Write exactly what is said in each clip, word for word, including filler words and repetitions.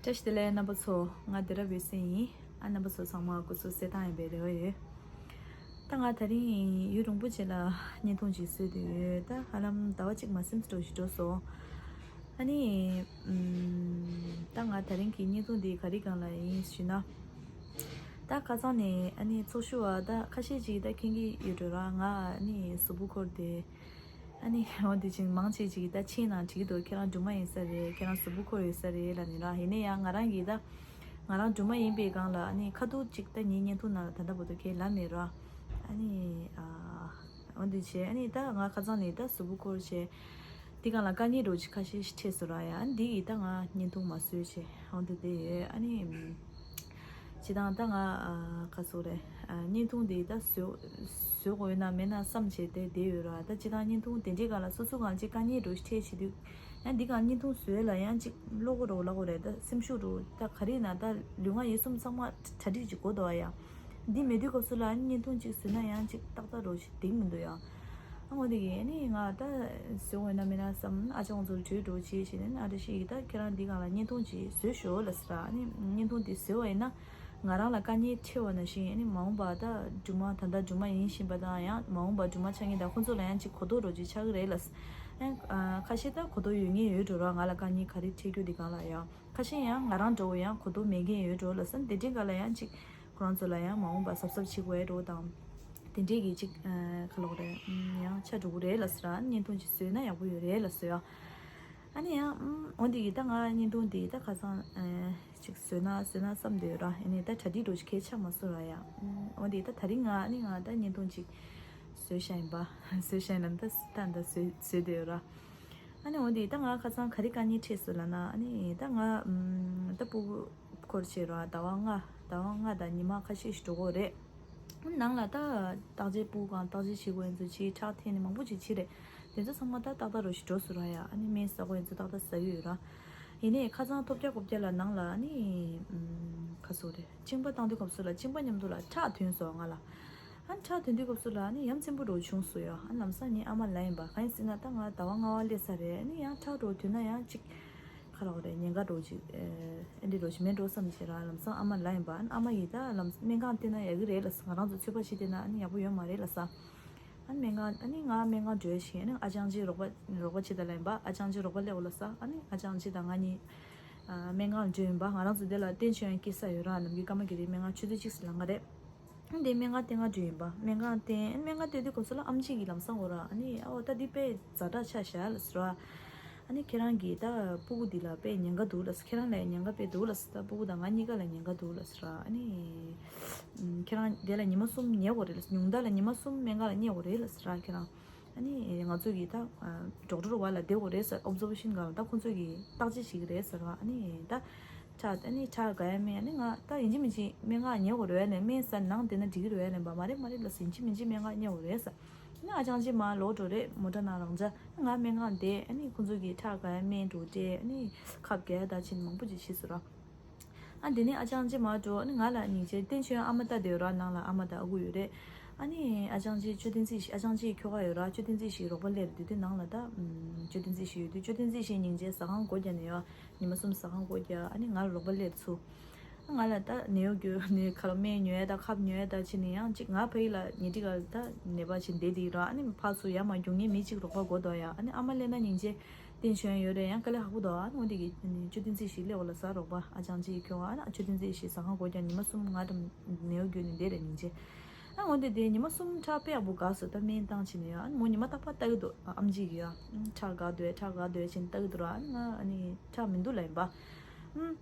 བཀྲ་ཤིས་བདེ་ལེགས་རྣམ་པ་ཚོ། ང་སྡེ་ར་བོད་སེང་ཡིན། ཨ་རྣམ་པ་ཚོ་ཚང་མ་སྐུ་གཟུགས་གསལ་ཐང་ཡིན་པའི་རེ་བ་ཡོད། ད་ང་དེ་རིང་ཡུན་རིང་པོ་ཅིག་ལ་བརྙན་ཐུང་ཅིག་བཟོས་བསྡད་ཡོད། ད་ཧ་ལམ་ཟླ་བ་གཅིག་མ་ཟིན་འགྲོ་ཞིག་འགྲོ་སོང་། ཨ་ནི་ཨམ། ད་ང་དེ་རིང་གི་བརྙན་ཐུང་འདི་ག་རེ་སྒང་ལ་ཡིན་ཞུས་ན། ད་ཁ་སང་ནས་ཨ་ནི་ཚོགས་ཞུགས་པ་ད་ཁ་ཤས་ཅིག་ད་མཁྱེན་གྱི་ཡོད་འགྲོ་ར། ང་ཨ་ནི་གཟུགས་པོ་འཁོར་ཏེ། ཨ་ནི་འོ་དེ་བཞིན་མང་ཆེ་ཅིག་གིས་ད་ཕྱིའི་ནང་བྲིས་འདུག་ཁྱེད་རང་སྦྲུམ་མ་ཡིན་ས་རེད། ཁྱེད་རང་གཟུགས་པོ་འཁོར་ཡོད་ས་རེད་ལབ་ནས་ར། ཡིན་ན་ཡང་ང་རང་གིས་ད་ང་རང་སྦྲུམ་མ་ཡིན་པའི་སྒང་ལ་ཨ་ནི་ཁ་ཐུག་ཅིག་ད་ངའི་བརྙན་ཐུང་ནང་ལ་ད་ལྟ་བར་དུ་ཁས་ལབ་མེད་ར། ཨ་ནི་ཨ་འོ་དེ་བྱས་ཨ་ནི་ད་ང་ཁ་སང་ནས་ད་གཟུགས་པོ་འཁོར་བྱས། དེ་སྒང་ལ་དཀའ་ངལ་འདྲ་ཅིག་ཁ་ཤས་ཤིག་འཕྲད་སོང་ར་ཡ། ཨ་ནི་འདི་ཡིས་ད་ང་བརྙན་ཐུང་མ་བཟོས་བྱས་འོ་དེ་དེ་ཡོད། ཨ་ནི། སྤྱིར་བཏང་ད་ང་ཨ་ག་ཟེར་དགོས་རེད། ཨ་བརྙན་ཐུང་འདི་ད་བཟོ་བཟོ་དགོས་ཡོད་ན་མེད་ན་བསམ་བྱས་ཏེ་བསྡད་ཡོད་ར། ད་སྤྱིར་བཏང་བརྙན་ཐུང་དེ་འདྲའི་སྒང་ལ་སོ་སོ་སྒང་ཅིག་དཀའ་ངལ་འདྲ་ཞིག་འཕྲད་བྱེད་དུས། ཡང་འདི་སྒང་བརྙན་ཐུང་བཟོ་ཡས་ལ་ཡང་ཅིག་བློ་ཁོག་འདྲ་བོ་ལབ་དགོས་རེད། ད་སེམས་ཤུགས་འདྲ་བོ་ད་ག་རེ་ཡིན་ན་ད་ལུས་ངག་ཡིད་གསུམ་ཚང་མ་གྲ་སྒྲིག་ཅིག་དགོས་འདུག་ཨ་ཡ། འདི་མེད་དུས་སྐབས་སུ་ལ་བརྙན་ཐུང་ཅིག་བཟོས་ན་ཡང་ཅིག་ཏག་ཏག་འདྲ་བོ་ཞིག་འགྲིག་མི་འདུག་ཡ། ཨ་འོ་དེ་གིས་ཨ་ནི་ང་ད་བཟོ་དགོས་ན་མེད་ན་བསམ། ཨ་ཅག་ཚོར་གྲོས་འདྲ་བོ་བྱེད་བྱས་ནས་ཨ་འདྲ་ཞིག་ཡིན། ད་ཁྱེད་རང་འདི་སྒང་ལ་བརྙན་ཐུང་ཅིག་བཟོས་ཤོག་ལབ་ཟེར། ཨ་ནི་བརྙན་ཐུང་འདི་བཟོས་པ་ཡིན་ན་ང་རང་ལ་དཀའ་ངལ་འཕྲད་པ་ནང་བཞིན་ཨ་ནི་མ་འོངས་པ་ད་སྦྲུམ་མ་ད་ལྟ་སྦྲུམ་མ་ཡིན་བཞིན་པ་དང་ཡང་མ་འོངས་པ་སྦྲུམ་མ་ཆགས་མཁན་དང་ཁོང་ཚོ་ལ་ཡང་ཅིག་གོ་རྟོགས་འདྲ་བོ་ཅིག་ཆགས་ཀྱི་རེད་ལབ་ཟེར། ཨ་ཁ་ཤས་ད་གོ་རྟོགས་ཡོད་མཁན་ཡོད་འགྲོ་ར། ང་ལ་དཀའ་ངལ་ག་རེ་འཕྲད་རྒྱུ་འདི་སྒང་ལ་ཡང་། ཁ་ཤས་ཡང་ང་རང་འདྲ་བོ་ཡང་གོ་རྟོགས་མེད་མཁན་ཡོད་འགྲོ་ལབ་ཟེར། དེ་འདྲའི་སྒང་ལ་ཡང་ཅིག་ཁོ་རང་ཚོ་ལ་ཡང་མ་འོངས་པ་གཟབ་གཟབ་བྱེད་དགོས་འགྲོ་དང་། དེ་འདྲའི་གི་ཅིག་ཨ་ག་ལབ་དགོས་རེད། ཨམ་ཡང་ཆགས་འགྲོ་གི་རེད་ལབ་ཟེར། བརྙན་ཐུང་ཅིག་བཟོས་ན་ཡག་པོ་ཡོད་རེད་ལབ་ཟེར་ཡ། ཨ་ནི་ཡང་ཨམ་འོ་འདི་གི་ད་ང་བརྙན་ཐུང་འདི་ད་ཁ་སང་ཨ་ཅིག་བཟོས་ན་བཟོས་ན་བསམ་བསྡད་ཡོད་ར། ཨ་ནི་ད་གྲ་སྒྲིག་འདྲ་བོ་ཞིག་གང་ཡང་ཆགས་མ་སོང་ར་ཡ། ཨམ་འོ་འདི་ད་དེ་རིང་ང་ཨ་ནི་ང་ད་བརྙན་ཐུང་ཅིག་བཟོས་བཞག་ཡིན་པ། བཟོས་བཞག་ཡིན་ལབ་ད་ད་ད་བཟོས་བཟོས་བསྡད་ཡོད་ར། ཨ་ནི་འོ་དེ་ད་ང་ཁ་སང་ག་རེ་དཀའ་ངལ་འཕྲད་སོང་ལབ་ན། ཨ་ནི་ད་ང་ཨམ་ད་སྤུ་གུ་འཁོར་བྱས་ར་ཟླ་བ་ལྔ་ཟླ་བ་ལྔ་དང་ཉི་མ་ཁ་ཤས་ཤིག་འགྲོ་གི་རེད། ནང་ལ་ད་བརྟག་དཔྱད་སྤུ་གུ་གང་བརྟག་དཔྱད་བྱེད་དགོས་ཡིན་ཚུལ་བྱས། ཁྲག་འཐེན་ནས་མང་པོ་ཅིག་བྱས་རེད། དེ་ཚོ་ཚང་མ་ད་ཏག་ཏག་འདྲ་བོ་ཞིག་འགྲོ་སོང་ར་ཡ། ཨ་ནི་སྨན་ཟ་དགོས་ཡིན་ཚུལ་ཏག་ཏག་ཟ་གི་ཡོད་ར། ཡིན་ནའི་ཁ་སང་ཐོལ་རྒྱག་ཀོ་རྒྱག་ལ་ནང་ལ་ཨ་ནི་ཨམ་ག་ཟེར་དགོས་རེད། གཅིན་པ་བཏང་དུས་སྐབས་སུ་ལ་གཅིན་པ་མཉམ་དུ་ལ་ཁྲག་ཐོན་སོང་ང་ལ། ཨ་ནི་ཁྲག་ཐོན་དུས་སྐབས་སུ་ལ་ཨ་ནི་ཡ་མཚན་པོ་འདྲ་བོ་བྱུང་སོང་ཡ། ཨ་ནི་ལམ་སང་ངའི་ཨ་མ་ལབ་ཡིན་པ། གང་ཡིན་ཟེར་ན་ད་ང་ཟླ་བ་ལྔ་པ་སླེབས་ཚར་རེད། ཨ་ནི་ཡང་ཁྲག་འདྲ་བོ་ཐོན་ན་ཡང་ཅིག་ག་ལབ་དགོས་རེད། ཉེན་ཁ་འདྲ་བོ་ཅིག་ཨ་འདྲ་འདྲ་བོ་ཅིག་མེད་འགྲོ་བསམ་བྱས་ར། ལམ་སང་ཨ་མ་ལབ་ཡིན་པ། ཨ་ནི་ཨ་མ་ཡིས་ད་ལམ་སྨན་ཁང་བསྟན་ན་ཡག་གི་རེད་ལབ་ཟེར། ང་རང་ཚོ་ཚོད་དཔག་བྱས་བསྡད་ན་ཨ་ནི་ཡག་པོ་ཡོད་མ་རེད་ལབ་ཟེར། ཨ་ནི་སྨན་ཁང་ཨ་ནི་ང་སྨན་ཁང་འགྲོ་ཡ་ཞིག་ཨ་ནི་ཨ་ཅང་ཅིག་རོགས་པ་རོགས་པ་བྱེད་དང་ལབ་ཡིན་པ། ཨ་ཅང་ཅིག་རོགས་པ་སླེབས་འོ་ལབ་ཟེར། ཨ་ནི་ཨ་ཅང་ཅིག་དང་ང་གཉིས་ཨ་སྨན་ཁང་འགྲོ་ཡིན་པ། ང་རང་ཚོ་འདི་ལ་བསྟན་ཆོས་སྐྱེལ་ས་ཡོད་ར། ནམ་རྒྱུན་ཀརྨ་གི་རིའི་སྨན་ཁང་ཆུ་ཚོད་གཅིག་ཙམ་ལམ་ཁ་རེད། ཨ་ནི་དེ་སྨན་ཁང་བསྟན་ང་འགྲོ་ཡིན་པ། སྨན་ཁང་བསྟན་ཨ་ནི་སྨན་ཁང་བསྟན་དུས་སྐབས་སུ་ལ་ཨམ་ཆི་གིས་ལམ་སང་འོ་ར། ཨ་ནི་ཨ་འོ་ད་འདི་དཔེ་ཛ་དྲག་ཆགས་ཤག་ལབ་ཟེར་ར། ཨ་ནི་ཁྱེད་རང་གིས་ད་སྤུ་གུ་འདི་ལ་དཔེ་ཉེན་ཁ་འདུག་ལབ་ཟེར། ཁྱེད་རང་ལ་ཉེན་ཁ་དཔེ་འདུག་ལབ་ཟེར། ད་སྤུ་གུ་དང་ང་གཉིས་ཀ་ལ་ཉེན་ཁ་འདུག་ལབ་ཟེར་ར། ཨ་ནི་ཨམ་ཁྱེད་རང་དེ་ལ་ཉི་མ་གསུམ་ཉལ་དགོས་རེད་ལབ་ཟེར། ཉུང་མཐའ་ལ་ཉི་མ་གསུམ་སྨན་ཁང་ལ་ཉལ་དགོས་རེད་ལབ་ཟེར་ར་ཁྱེད་རང་། ཨ་ནི་ང་ཚོ་གིས་ད་ཨ་ཌོག་ཊར་བ་ལ་བསྡད་དགོས་རེད་ཟེར། ཨོབ་ཛར་ཝེ་ཤན་སྒང་ལ་ད་ཁོང་ཚོ་གིས་བརྟག་དཔྱད་བྱེད་ཀྱི་རེད་ཟེར་བ། ཨ་ནི་ད་ཁྲག་ཨ་ནི་ཁྲག་འགག་ཡ་མེད། ཨ་ནི་ང་ད་ཡིན་གཅིག་མིན་གཅིག་སྨན་ཁང་ཉལ་དགོས་རེད་ལབ། སྨན་ཟ་ནང་བསྡད་ན་འགྲིག་གི་རེད་ལབ་པ། མ་རེད་མ་རེད་ལབ་ཟེར། ཡིན་གཅིག་མིན་གཅིག་སྨན་ཁང་ཉལ་དགོས་རེད་ཟེར། ཨ་ནི་ཨ་ཅང་ཅིག་མར་ལོག་འགྲོ་རེད། མོ་ཊ་ནང་རང་འཇགས། ང་སྨན་ཁང་བསྡད། ཨ་ནི་ཁོང་ཚོ་གིས་ཁྲག་འགག་ཡ་སྨན་འདྲ་བོ་སྤྲད། ཨ་ནི་ཁབ་རྒྱག་ཡ་ད་བྱས་ནས་མང་པོ་ཅིག་བྱས་སོང་ར། ཨ་དེ་ནས་ཨ་ཅང་ཅིག་མར་འགྲོ། ཨ་ནི་ང་ལ་སྙིང་རྗེ། བསྟན་ཆོས་ཨ་མ་ལྟ་བསྡད་ཡོད་ར། ནང་ལ་ཨ་མ་དང་ཨ་ཁུ་ཡོད་རེད། ཨ་ནི་ཨ་ཅང་ཅིག་མཆོད་རྟེན་རྩིས་ཞིག་ཨ་ཅང་ཅིག་ཁྱོ་ག་ཡོད་ར། མཆོད་རྟེན་རྩིས་ཞིག་རོགས་པ་སླེབས་དུས་དུས་ནང་ལ་ད་ཨམ་མཆོད་རྟེན་རྩིས་ཞིག་ཡོད་དུས་མཆོད་རྟེན་རྩིས་ཞིག་སྙིང་རྗེ་ཟ་ཁང་སྒོ་རྒྱག་ནས་ཡོད། ཉི་མ་གསུམ་ཟ་ཁང་སྒོ་རྒྱག་ཨ་ནི་ང་ལ་རོགས་པ་སླེབས་ཚུགས། ང་ལ་ད་ནད་གཡོག་རྒྱུ་ནི་ཁ་ལོ་སྨན་ཉོ་ཡ་ད་ཁབ་ཉོ་ཡ་ད་ཕྱིན་ནས་ཡང་གཅིག་ང་ཕ་ཡུལ་ལ་ཉལ་ཁྲི་ཁ་ད་ནད་པ་ཕྱིན་བསྡད་དེ་ར། ཨ་ནི་ཕར་ཚུར་ཡར་མར་རྒྱུག་མཁན་མི་གཅིག་རོགས་པ་དགོས་འདུག་ཡ། ཨ་ནི་ཨ་མ་སླེབས་ན་སྙིང་རྗེ་བསྟན་ཆོས་ཡོད་རེད། ཡང་དཀའ་ལས་ཁག་པོ་འདུག་ཨ་ནི་འོ་འདི་གི་མཆོད་རྟེན་རྩིས་ཞིག་སླེབས་འོ་ལ་ཟ་རོགས་པ་ཨ་ཅང་ཅིག་ཁྱོད་ཨ་ནི་མཆོད་རྟེན་རྩིས་ཞིག་ཟ་ཁང་སྒོ་རྒྱག་ཉི་མ་གསུམ་ང་དང་ནད་གཡོག་རྒྱུག་ནས་བསྡད་རེད་སྙིང་རྗེ། ཨ་འོ་འདི་དེ་ཉི་མ་གསུམ་ཁྲག་དཔེ་ཡག་པོ་འགག་སོང་། ད་སྨན་བཏང་ཕྱིན་ནས་ཡ། ཨ་ནི་མོ་ཉི་མ་རྟག་པར་ལྟ་གི་འདུག་ཨ་ཨམ་ཆི་གི་ཡ། ཨ་ཁྲག་འགག་འདུག་ཁྲག་འགག་འདུག་ཕྱིན་ལྟ་གི་འདུག་ར། ཨ་ནི་ང་ཨ་ནི་ཁྲག་མི་འདུག་ལབ་ཡིན་པ། ཨ།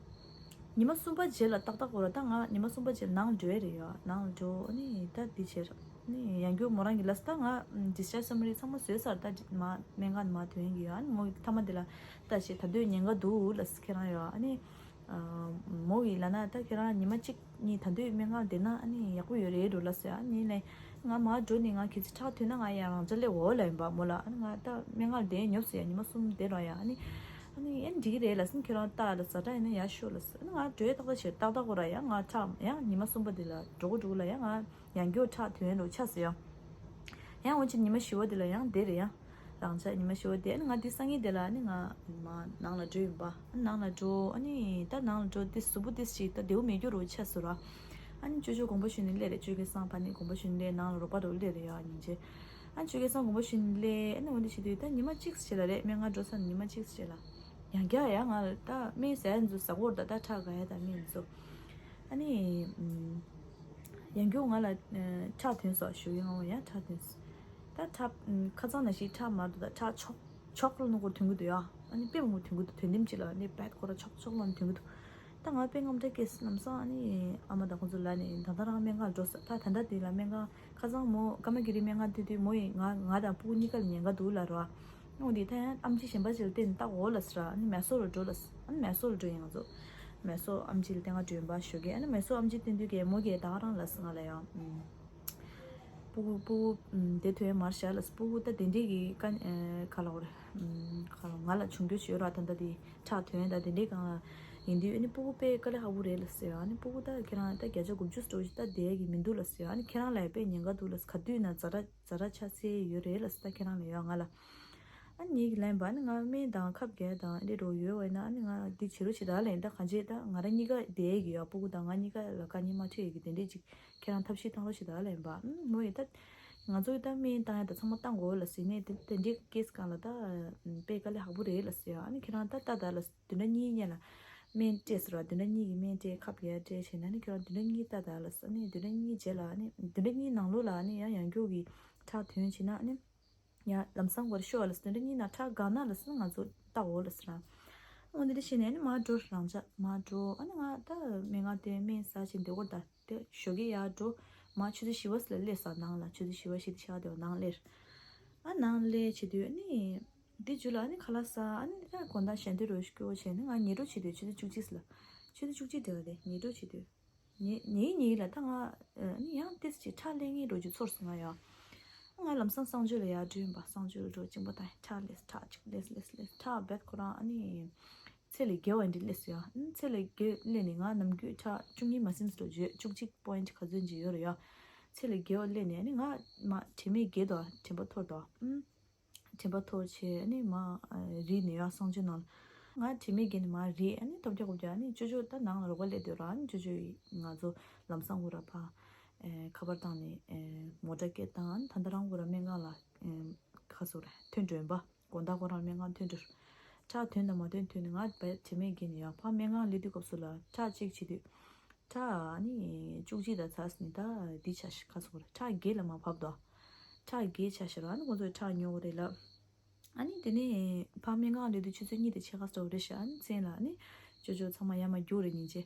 ཉི་མ་གསུམ་པ་རྗེས་ལ་ཏག་ཏག་འོ་ར། ད་ང་ཉི་མ་གསུམ་པ་རྗེས་ནང་འགྲོ་ཡ་རེད་ཡ། ནང་འགྲོ། ཨ་ནི་ད་འདི་བྱས་ར། ཨ་ནི་ཡང་བསྐྱར་མོ་རང་གིས་ལབ་སོང་། ད་ང་ཌིས་ཅཱརཇ་སམ་མ་རི་ཚང་མ་བཟོས་ཚར། ད་མ་སྨན་ཁང་ནས་མར་ཐོན་གྱི་ཡོད། ཨ་ནི་མོ་མཐའ་མ་དེ་ལ་ལྟ་བྱས་ད་དུང་ཉེན་ཁ་འདུག་ལབ་སོང་ཁྱེད་རང་ཡ། ཨ་ནི་ཨ་མོ་གིས་ལབ་ན་ད་ཁྱེད་རང་ཉི་མ་གཅིག་གཉིས་ད་དུང་སྨན་ཁང་བསྡད་ན་ཨ་ནི་ཡག་པོ་ཡོད་རེད་འགྲོ་ལབ་སོང་། ཨ་ནི་ལས་ང་མར་འགྲོ་ནས་ང་གལ་སྲིད་ཁྲག་ཐོན་ན་ང་ཡང་རང་འཇགས་སླེབས་འོ་ལབ་ཡིན་པ་མོ་ལ། ཨ་ནི་ང་ད་སྨན་ཁང་བསྡད་ཉོབ་སོང་ཡ། ཉི་མ་གསུམ་བསྡད་རོགས་ཡ། ཨ་ནི་ཨ་ནི་ཨེ་འགྲིག་གི་རེད་ལབ་སོང་ཁྱོད་རང་ལྟ་ལ་ཛ་དྲག་ཡིན་ན་ཡར་ཤོག་ལབ་སོང་། ཨ་ནི་ང་འགྲོ་ཡ་ཏག་ཏག་བྱས་ཏག་ཏག་འོ་ར་ཡ། ང་ཁྲག་ཡང་ཉི་མ་གསུམ་པ་འདི་ལ་འགྲོ་གི་འགྲོ་གི་ལ་ཡ། ང་ཡང་བསྐྱར་ཁྲག་ཐོན་འགྲོ་ཆགས་སོང་ཡ། ཡང་འོ་ཅིག་ཉི་མ་བཞི་པ་འདི་ལ་ཡང་བསྡད་རེད་ཡ། དང་ཆ་ཉི་མ་ཞོ་དེ་ཨ་ནི་ང་དེ་སང་ཉིན་དེ་ལ་ཨ་ནི་ང་མ་ནང་ལ་འགྲོ་ཡིན་པ། ཨ་ནང་ལ་འགྲོ། ཨ་ནི་ད་ནང་ལ་འགྲོ་དེ་གཟུགས་པོ་དེ་ཞིག་ད་བདེ་བོ་མེད་རྒྱུ་རུ་ཆགས་སོང་ར། ཨ་ནི་ཅོ་ཅོ་དགོངས་པ་ཞུས་ནས་སླེབས་རེད། ཅོ་སྐལ་བཟང་ཕ་ནི་དགོངས་པ་ཞུས་ནས་ནང་ལ་རོགས་པ་རུ་སླེབས་རེད་ཡ་སྙིང་རྗེ། ཨ་ཅོ་སྐལ་བཟང་དགོངས་པ་ཞུས་ནས་སླེབས། ཨ་ནི་འོན་ཏེ་བྱེད་དུས་ད་ཉི་མ་གཅིག་བྱས་ལ་རེད། སྨན་ཁང་འགྲོ་ས་ཉི་མ་གཅིག་བྱས་ལ། ཡང་བསྐྱར་ཡང་ང་ལ་ད་སྨན་ཟ་ཡ་ཚོ་ཟ་གོ་ར། ད་ད་ཁྲག་འགག་ཡ་ད་སྨན་ཚོ། ཨ་ནི་ཨམ། ཡང་བསྐྱར་ང་ལ་ཨ་ཁྲག་ཐོན་སོང་ཞུ་ཡི། ང་ཡང་ཁྲག་ཐོན་སོང་། ད་ཁྲག་ཨམ་ཁ་སང་ནང་བཞིན་ཁྲག་མ་འདུག་ད་ཁྲག་ཆོག་ཆོག་ལ་ནུ་གོར་ཐོན་གི་འདུག་ཡ། ཨ་ནི་དཔེ་མང་པོ་ཐོན་གི་འདུག་དོན་དེམ་ཅིག་ལ་ནི་བད་ཁོ་ར་ཆོག་ཆོག་ལ་ཐོན་གི་འདུག་ད་ང་དཔེ་དངངས་སྐྲག་སྐྱེས། ལམ་སང་ཨ་ནི་ཨ་མ་དང་ཁོ་ཚོ་ལ་ནི་ད་ལྟ་རང་སྨན་ཁང་འགྲོ་ས། ད་ད་ལྟ་དེ་ལ་སྨན་ཁང་ཁ་སང་མོ་ཀརྨ་གི་རི་སྨན་ཁང་ཐུག་དུས་མོ་ཡིས་ང་ང་དང་སྤུ་གུ་གཉིས་ཀ་ལ་ཉེན་ཁ་འདུག་ལབ་ར། འོ་འདི་ད་ཡང་ཨམ་ཆི་གཞན་པ་ཅིག་ལ་བསྟན་ནས་བལྟ་དགོས་ལབ་ཟེར་ར། ཨ་ནི་མེ་སོར་ལ་འགྲོ་ལབ་ཟེར། ཨ་ནི་མེ་སོར་ལ་འགྲོ་ཡིན་ང་ཚོ། མེ་སོར་ཨམ་ཆི་ལ་བསྟན་ག་འགྲོ་ཡིན་པ་ཞུ་གི། ཨ་ནི་མེ་སོར་ཨམ་ཆི་བསྟན་དུས་ཀྱི་མོ་གིས་ད་ག་རང་ལབ་ཟེར་ང་ལ་ཡང་། ཨུམ། སྤུ་གུ་སྤུ་གུ་ཨུམ་དེ་ཐོན་མར་བཞག་ལབ་ཟེར། སྤུ་གུ་ད་དེ་འདྲས་ཀྱི་ཀ་ཨེ་ག་ལ་འོ་རེད། ཨུམ་ག་ལ་ང་ལ་བྱུང་རྒྱུ་ཞིག་ཡོད་ར། ད་ལྟ་དེ་ཁྲག་ཐོན་ད་དེ་འདྲས་གང་ལ་ཡིན་དུས་ཨ་ནི་སྤུ་གུ་དཔེ་དཀའ་ལས་ཁག་པོ་རེད་ལབ་ཟེར། ཨ་ནི་སྤུ་གུ་ད་ཁྱེད་རང་ད་བརྒྱ་ཆ་དགུ་བཅུ་ཙམ་ཞིག་ད་བསྡད་ཀྱི་མི་འདུག་ལབ་ཟེར། ཨ་ནི་ཁྱེད་རང་ལ་ཡང་དཔེ་ཉེན་ཁ་འདུག་ལབ་ཟེར། ག་དུས་ན་ཛ་དྲག་ཛ་དྲག་ཆགས་སྲིད་ཡོད་རེད་ལབ་ཟེར། ད་ཁྱེད་རང་ལ་ཡོད་ང་ལ། ཨ་ནི་ངེད་ཀྱི་ལན་པ་ཨ་ནི་ང་སྨན་དང་ཁབ་རྒྱག་དང་ཨ་འདྲས་འགྲོ་ཡོད་བས་ན་ཨ་ནི་ང་འདི་བྱེད་རོགས་བྱེད་ད་ལན། ད་གང་བྱེད་ད་ང་རང་གཉིས་ཀ་བསྡད་ཀྱི་ཡོད། སྤུ་གུ་དང་ང་གཉིས་ཀ་ལ་དཀའ་ངལ་མ་འཕྲད་ཡོད་ཀྱི་དེ་འདྲས་ཅིག་ཁྱེད་རང་ཐབས་ཤེས་བཏང་རོགས་བྱེད་ད་ལན་པ། ཨུམ་མོ་ཡིས་ད་ང་ཚོ་ཡི་ད་སྨན་བཏང་ཡ་ད་ཚང་མ་བཏང་དགོས་ལབ་ཟེར་ནས་དེ་དེ་འདྲས་ཀྱི་སྐབས་ལ་ད་དཔེ་དཀའ་ལས་ཁག་པོ་རེད་ལབ་ཟེར། ཨ་ནི་ཁྱེད་རང་ད་ལྟ་ད་ལ་བདུན་ཕྲག་གཉིས་སྔོན་ལ་སྨན་སྤྲད་ཟེར་བ། བདུན་ཕྲག་གཉིས་ཀྱི་སྨན་སྤྲད་ཁབ་རྒྱག་སྤྲད་བྱས་ན་ཨ་ནི་ཁྱེད་རང་བདུན་ཕྲག་གཉིས་ལྟ་ད་ལ་ཟེར། ཨ་ནི་བདུན་ཕྲག་གཉིས་རྗེས་ལ་ཨ་ནི་བདུན་ཕྲག་གཉིས་ནང་ལོགས་ལ་ཨ་ནི་ཡང་ཡང་བསྐྱར་གྱི་ཁྲག་ཐོན་བྱས་ན་ཨ་ནི་ཡང་ལམ་སང་བར་ཤོག་ལ་ཟེར། བདུན་ཕྲག་གཉིས་ནང་ཁྲག་འགག་ན་ལ་ཟེར་ང་ཚོ་ལྟ་འོ་ལ་ཟེར། འོ་འདི་འདྲ་བྱས་ནས་ཨ་ནི་མར་འགྲོ། རང་འཇགས་མར་འགྲོ། ཨ་ནི་ང་ད་སྨན་ཁང་དེ་སྨན་ཟ་བྱས་འདི་སྐོར་ད་དེ་ཞོགས་ཀས་ཡར་འགྲོ། མར་ཆུ་ཚོད་བཞི་པ་ལ་སླེབས་ས། ནང་ལ་ཆུ་ཚོད་བཞི་པ་བཞི་དང་ཕྱེད་ཀ་དེ་བ་ནང་སླེབས། ཨ་ནང་སླེབས་བྱེད་དུས་ཨ་ནི་དེ་རྗེས་ལ་ཨ་ནི་ཁ་ལག་ཟ། ཨ་ནི་ད་དགོང་དག་ཞལ་འདོན་རོ་སྐྱོ་བྱས་ནས་ང་ཉལ་འགྲོ་བྱེད་དུས་ཆུ་ཚོད་བཅུ་གཅིག་ལ། ཆུ་ཚོད་བཅུ་གཅིག་དེ་བ་དེ་ཉལ་འགྲོ་བྱེད་དུས། ཉལ་ཉལ་ཉལ་ལ་ད་ང་ཨ་ནི་ཡང་ཏིས་ཅིག་ཁྲག་ལེན་མཁན་འགྲོ་རྒྱུ་ཚོར་སོང་ང་ཡ། ང་ལམ་སང་གསང་སྤྱོད་ལ་ཡར་འགྲོ་ཡིན་པ། གསང་སྤྱོད་ལ་འགྲོ་གཅིན་པ་ད་ཁྲག་ལས་ཁྲག་ཅིག་ལས་ལས་ལས་ཁྲག་རྦད་ཁོ་རང་ཨ་ནི་ཚད་ལས་བརྒལ་བ་འདི་ལས་སོ་ཡ། ཨ་ནི་ཚད་ལས་བརྒལ་སླེབས་ནས་ང་ནམ་རྒྱུན་ཁྲག་བཅུ་གཉིས་མ་ཟིན་སོ་བརྗོད། བཅུ་གཅིག་པོ་ཡིན་ག་ཚོད་ཅིག་ཡོད་རེད་ཡ། ཚད་ལས་བརྒལ་བ་སླེབས་ནས་ཨ་ནི་ང་མ་དྲན་མེད་བརྒལ་དོ། དྲན་པ་འཐོར་དོ། ཨུམ། དྲན་པ་འཐོར་བྱས་ཨ་ནི་མ་རིལ་ནས་ཡ་གསང་སྤྱོད་ནང་ལ། ང་དྲན་མེད་བརྒལ་ནས་མ་རིལ། ཨ་ནི་ཐོབ་རྒྱག་གོ་རྒྱག་ཨ་ནི་ཅོ་ཅོ་ད་ནང་ལ་རོགས་པ་སླེབས་སྡོད་ར། ཨ་ནི་ཅོ་ཅོ་ཡིས་ང་ཚོ་ལམ་སང་འུར་ར་ཕ་ཨེ་ཁ་པར་བཏང་ནས་ཨེ་མོ་ཊ་སྐད་བཏང་། ཨ་ནི་ད་ལྟ་རང་འུར་ར་སྨན་ཁང་ལ་ཨེ་ཁ་སོ་ར་ཐོན་འགྲོ་ཡིན་པ། དགོང་དག་ཁོ་རང་སྨན་ཁང་ཐོན་འགྲོ། ཁྲག་ཐོན་དང་མ་ཐོན་ཐོན་ནས་ང་བས་དྲན་མེད་བརྒལ་ནས་ཡ་ཕ་སྨན་ཁང་སླེབས་དུས་སྐབས་སུ་ལ་ཁྲག་ཅེག་བྱེད་དུས། ཁྲག་ཨ་ནི་བཅུ་གཅིག་དང་ཚར་ནི་ད་འདི་ཆ་ཤི་ཁ་སོ་ར་ཁྲག་བརྒྱད་ལ་མ་བབས་དོ། ཁྲག་བརྒྱད་ཆ་ཤི་ར་ཨ་ནི་ཁོ་ཚོས་ཁྲག་ཉོ་གི་རེད་ལབ། ཨ་ནི་དེ་ནས་ཕ་སྨན་ཁང་སླེབས་དུས་ཆུ་ཚོད་གཉིས་དང་ཕྱེད་ཀ་ཙམ་རེད་ཤག་ཨ་ནི་མཚན་ལ་ཨ་ནི་ཅོ་ཅོ་ཚང་མ་ཡར་མར་རྒྱུགས་རེད་སྙིང་རྗེ།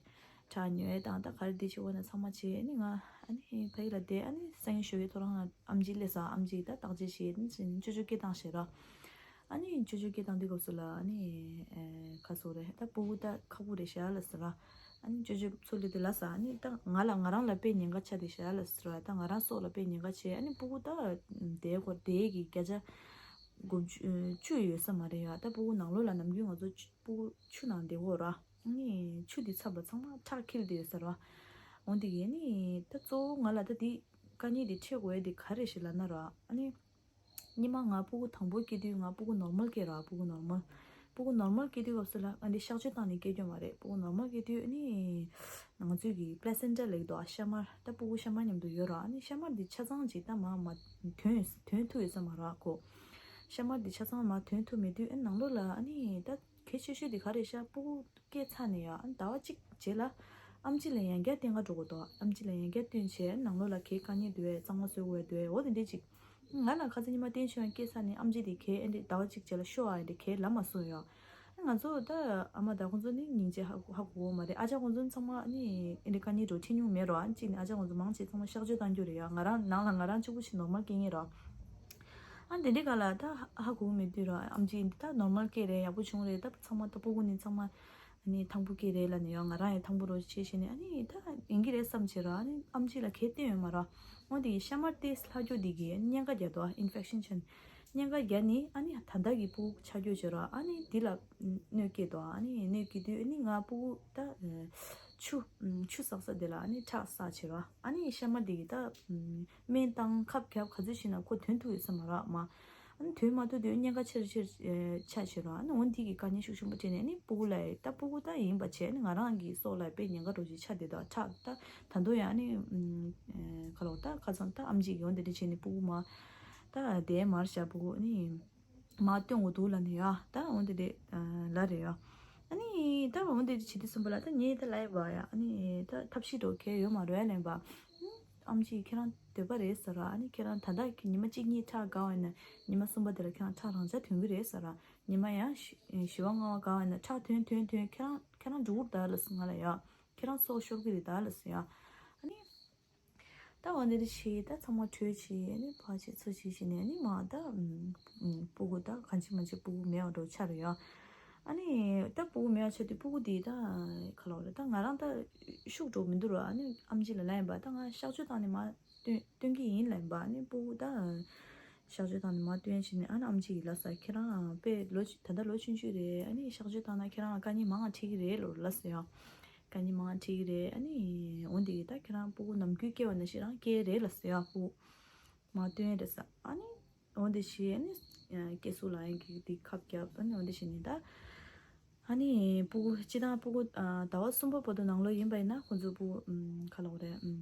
ཁྲག་ཉོ་ཡས་དང་ད་ག་རེ་འདི་བྱེད་འོ་ན་ཚང་མ་བྱས། ཨ་ནི་ང་ཨ་ནི་ཕ་ཡུལ་ལ་བསྡད། ཨ་ནི་སང་ཉིན་ཞོགས་ཀས་ཐོ་རངས་ཨམ་ཆི་སླེབས་ས། ཨམ་ཆི་ད་བརྟག་དཔྱད་བྱས། ཨ་ནི་ཅོ་ཅོ་སྐད་བཏང་བྱས་ར། ཨ་ནི་ཅོ་ཅོ་སྐད་བཏང་དུས་སྐབས་སུ་ལ་ཨ་ནི་ཨེ་ཁ་སོ་རེད། ད་སྤུ་གུ་ད་ཁག་པོ་རེད་ཤག་ལབ་ཟེར་ར། ཨ་ནི་ཅོ་ཅོ་ཚུར་སླེབས་དུས་ལབ་ས། ཨ་ནི་ད་ང་ལ་ང་རང་ལ་དཔེ་ཉེན་ཁ་ཆགས་བསྡད་ཤག་ལབ་ཟེར་ར། ད་ང་རང་སྲོག་ལ་དཔེ་ཉེན་ཁ་ཆེ། ཨ་ནི་སྤུ་གུ་ད་དེའི་སྐོར་དེའི་གི་བརྒྱ་ཆ་དགུ་བཅུ་ཡོད་ས་མ་རེད་ཡ། ད་སྤུ་གུ་ནང་ལོགས་ལ་ནམ་རྒྱུན་ང་ཚོ་ཆུ་སྤུ་གུ་ཆུ་ནང་བསྡད་ཡོད་ར། ཨ་ནི་ཆུ་དེ་ཚབ་ལ་ཚང་མ་ཁྲག་འཁྱིལ་བསྡད་ཡོད་ས་ར། འོན་ཏེ་གི་ཨ་ནི་ད་གཙོ་བོ་ང་ལ་ད་དེ་དཀའ་ངལ་དེ་འཕྲད་དགོས་ཡ་དེ་ག་རེ་ཞིག་ལབ་ན་ར། ཨ་ནི། སྔོན་མ་ང་སྤུ་གུ་དང་པོ་སྐྱེས་དུས་ང་སྤུ་གུ་ནོར་མལ་སྐྱེས་ར། སྤུ་གུ་ནོར་མལ། སྤུ་གུ་ནོར་མལ་སྐྱེས་དུས་སྐབས་སུ་ལ་ཨ་འདི་གཤག་བཅོས་བཏང་ནས་སྐྱེ་རྒྱུ་མ་རེད། སྤུ་གུ་ནོར་མལ་སྐྱེས་དུས་ཨ་ནི་ང་ཚོས་ཀྱི་པླེ་སེན་ཊ་ལབ་ཀྱི་འདུག་ཨ་ཤ་དམར། ད་སྤུ་གུ་ཤ་དམར་མཉམ་དུ་ཡོད་ར། ཨ་ནི་ཤ་དམར་འདི་ཆ་ཚང་ཅིག་ད་མ་མ་ཐོན་ཐོན་ཐུབ་ཡོད་ས་མ་རེད་ཁོ། ཤ་དམར་འདི་ཆ་ཚང་མ་ཐོན་ཐུབ་མེད་དུས་ཨ་ནང་ལོགས་ལ་ཨ་ནི་ད་གལ་ཆེ་ཤོས་དེ་ག་རེ་ཤག་སྤུ་གུ་སྐྱེས་ཚར་ནས་ཡ་ཨ་ཟླ་བ་གཅིག་རྗེས་ལ་ཨམ་ཆི་ལ་ཡང་བསྐྱར་བསྟན་ག་འགྲོ་དགོས་འདུག་ཨམ་ཆི་ལ་ཡང་བསྐྱར་བསྟན་བྱས་ནང་ལོགས་ལ་གའི་དཀའ་ངལ་འདུག་བས་གཙང་མ་བཟོ་དགོས་འདུག་བས་འོ་དེ་འདྲས་ཅིག་ང་ལ་ཁ་སང་ཉི་མ་བསྟན་ཆོས་སྐྱེས་ཚར་ནས་ཨམ་ཆི་དེ་གའི་ཨེ་འདྲས་ཟླ་བ་གཅིག་རྗེས་ལ་ཤོག་ཨ་ཨེ་འདྲས་གའི་ལབ་མ་སོང་ཡ། ང་ཚོ་ད་ཨ་མ་ད་ཁོང་ཚོ་ནི་སྙིང་རྗེ་ཧ་ཧ་གོ་གི་མ་རེད། ཨ་ཅག་ཁོང་ཚོ་ཚང་མ་ནི་ཨེ་འདྲས་དཀའ་ངལ་འགྲོ་འཕྲད་མྱོང་མེད་རོ། ཨ་ནི་གཅིག་ནི་ཨ་ཅག་ཁོང་ཚོ་མང་ཆེ་ཚང་མ་གཤག་བཅོས་བཏང་རྒྱུ་རེད་ཡ། ང་རང་ནང་ལ་ང་རང་གཅིག་པུ་ཞིག་ནོར་མལ་སྐྱེ་ངེས་རོ། ཨ་འདི་འདྲའི་སྒང་ལ་ད་ཧ་གོ་མེད་དུས་ར་ཨམ་ཆི་འདི་ད་ནོར་མལ་སྐྱེས་རེད། ཡག་པོ་བྱུང་རེད། ད་ཚང་མ་ད་སྤུ་གུ་ནི་ཚང་མ་ཨ་ནི་ཐང་པོ་སྐྱེས་རེད་ལབ་ནས་ཡང་ང་རང་ཡང་ཐང་པོ་རོ་བྱེད་བྱས་ནས་ཨ་ནི་ད་ཡིན་གྱི་རེད་བསམ་བྱས་ར། ཨ་ནི་ཨམ་ཆི་ལ་གའི་བསྟན་ཡོད་མ་ར། འོ་དེ་ཤ་དམར་དེ་ལྷག་རྒྱུ་དེ་གི་གཉན་ཁ་རྒྱག་དོ་ཨིན་ཕེག་ཤན་ཆེན། གཉན་ཁ་རྒྱག་ནི་ཨ་ནི་ད་ལྟ་གི་སྤུ་གུ་ཆགས་རྒྱུ་བྱས་ར། ཨ་ནི་འདི་ལ་གནོད་སྐྱེལ་དོ། ཨ་ནི་གནོད་སྐྱེལ་དུས་ཨ་ནི་ང་སྤུ་གུ་ད་ཆུ་ཆུ་བསགས་ས་དེ་ལ་ཨ་ནི་ཁྲག་བསགས་བྱས་ར། ཨ་ནི་ཤ་དམར་དེ་གི་ད། སྨན་བཏང་ཁབ་བརྒྱབ་ག་ཚོད་ཞིག་ན་ཁོ་ཐོན་ཐུབ་ཡོད་ས་མ་རེད་མ། ཨ་ནི་དོན་མ་ཐུབ་དུས་གཉན་ཁ་ཆེར་ཆེར་ཆགས་བྱས་རོ། ཨ་ནི་འོ་འདི་གི་དཀའ་ངལ་ཤུགས་ཆེན་པོ་འཕྲད་ནས། ཨ་ནི་སྤུ་གུ་ལ་ད་སྤུ་གུ་ད་ཡིན་པ་བྱས། ཨ་ནི་ང་རང་གི་སྲོག་ལ་དཔེ་ཉེན་ཁ་འདྲ་ཅིག་ཆགས་བསྡད་འདུག་ཁྲག་ད་ད་དུང་ཡང་ཨ་ནི་ཁ་ལོ་ད་ཁ་སང་ད་ཨམ་ཆི་གིས་འོ་འདི་འདྲ་བྱས་ནས་སྤུ་གུ་མར་ད་དེ་མར་བཞག་སྤུ་གུ་ཨ་ནི་མར་བཏོན་དགོས་འདུག་ལབ་ནས་ཡ། ད་འོ་འདི་འདྲ་ལབ་རེད་ཡ། ཨ་ནི་ད་འོ་འདི་འདྲ་བྱེད་དུས་ཙམ་པ་ལ་ད་ངས་ད་ལབ་ཡ་ཨ་ནི་ད་ཐབས་ཤེས་འདྲ་གང་ཡང་ཡོད་མ་རེད་ལབ་པ། ཨམ་ཆི་ཁྱེད་རང་འདོད་པ་རེད་ཟེར་ར། ཨ་ནི་ཁྱེད་རང་ད་ལྟ་ཉི་མ་གཅིག་གཉིས་ཁྲག་བསྒང་བ་ཡིན་ན། ཉི་མ་གསུམ་པ་དེ་ལ་ཁྱེད་རང་ཁྲག་རང་འཇགས་ཐོན་གྱི་རེད་ཟེར་ར། ཉི་མ་ཡང་བཞི་བཞི་པ་ལྔ་པ་བསྒང་བ་ཡིན་ན་ཁྲག་ཐོན་ཐོན་ཐོན། ཁྱེད་རང་ཁྱེད་རང་འགྲོ་གི་རེད་ད་ལབ་སོང་ང་ལ་ཡ། ཁྱེད་རང་སྲོག་ཤོར་གྱི་རེད་ད་ལབ་སོང་ཡ། ཨ་ནི་ད་འོ་འདི་འདྲ་བྱས། ད་ཚང་མ་གྲོས་བྱས། ཨ་ནི་ཕར་བྱས་ཚུར་བྱས་བྱས་ནས། ཨ་ནི་མར་ད་ཨམ་ཨམ་སྤུ་གུ་ད་གང་བྱེད་མ་བྱེད་སྤུ་གུ་མེད་པ་འདྲ་ཆགས་རེད་ཡ། ཨ་ནི་ད་སྤུ་གུ་མེད་པ་ཆགས་དུས་སྤུ་གུ་འདི་ད་ག་ལབ་རེད། ད་ང་རང་ད་ཤུགས་འགྲོ་མི་འདུག་ར། ཨ་ནི་ཨམ་ཆི་ལ་ལབ་ཡིན་པ། ད་ང་གཤག་བཅོས་བཏང་ནས་མར་བཏོན་བཏོན་གྱི་ཡིན་ལབ་ཡིན་པ། ཨ་ནི་སྤུ་གུ་ད་གཤག་བཅོས་བཏང་ནས་མར་བཏོན་བྱས་ནས། ཨ་ནི་ཨམ་ཆི་གིས་ལབ་ས། ཁྱེད་རང་དཔེ་ལོ་ཆུང་། ད་ལྟ་ལོ་ཆུང་ཆུང་རེད། ཨ་ནི་གཤག་བཅོས་བཏང་ན་ཁྱེད་རང་ལ་དཀའ་ངལ་མང་བ་འཕྲད་ཀྱི་རེད་ལབ་ལབ་སོང་ཡ། དཀའ་ངལ་མང་བ་འཕྲད་ཀྱི་རེད། ཨ་ནི་འོ་འདི་ད་ཁྱེད་རང་སྤུ་གུ་ནམ་རྒྱུན་སྐྱེ་བ་ནང་བཞིན་རང་སྐྱེ་རེད་ལབ་སོང་ཡ། སྤུ་གུ་མར་བཏོན་རེད་ས། ཨ་ནི་འོ་འདི་བྱས། ཨ་ནི་སྐྱེ་གཟུགས་ལ་ཡང་གི་འདི་ཁབ་བརྒྱབ། ཨ་ནི་འོ་འདི་བྱས་ནས་ད་ཨ་ནི་སྤུ་གུ་སྤྱིར་བཏང་སྤུ་གུ་ཨ་ཟླ་བ་གསུམ་པ་བར་དུ་ནང་ལོགས་ཡིན་པ་ཡིན་ན་ཁོང་ཚོ་སྤུ་གུ་ཨམ་ག་ལབ་དགོས་རེད། ཨམ་